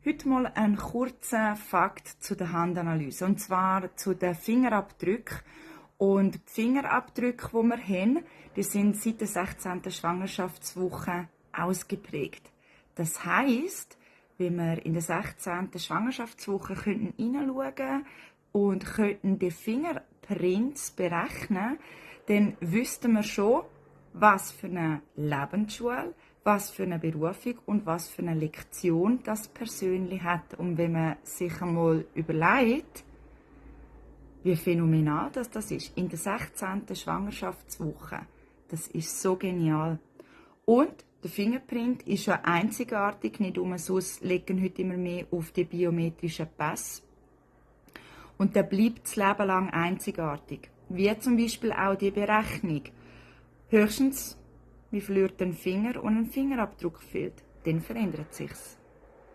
Heute mal ein kurzer Fakt zu der Handanalyse, und zwar zu den Fingerabdrücken. Und die Fingerabdrücke, die wir haben, die sind seit der 16. Schwangerschaftswoche ausgeprägt. Das heisst, wenn wir in der 16. Schwangerschaftswoche hineinschauen und könnten die Fingerprints berechnen, dann wüssten wir schon, was für eine Lebensschule, was für eine Berufung und was für eine Lektion das persönlich hat. Und wenn man sich einmal überlegt, wie phänomenal das ist, in der 16. Schwangerschaftswoche, das ist so genial. Und der Fingerprint ist ja einzigartig, nicht sonst legen heute immer mehr auf die biometrischen Pässe. Und der bleibt das Leben lang einzigartig. Wie zum Beispiel auch die Berechnung. Höchstens, wie verliert ein Finger und ein Fingerabdruck fehlt, dann verändert sich's.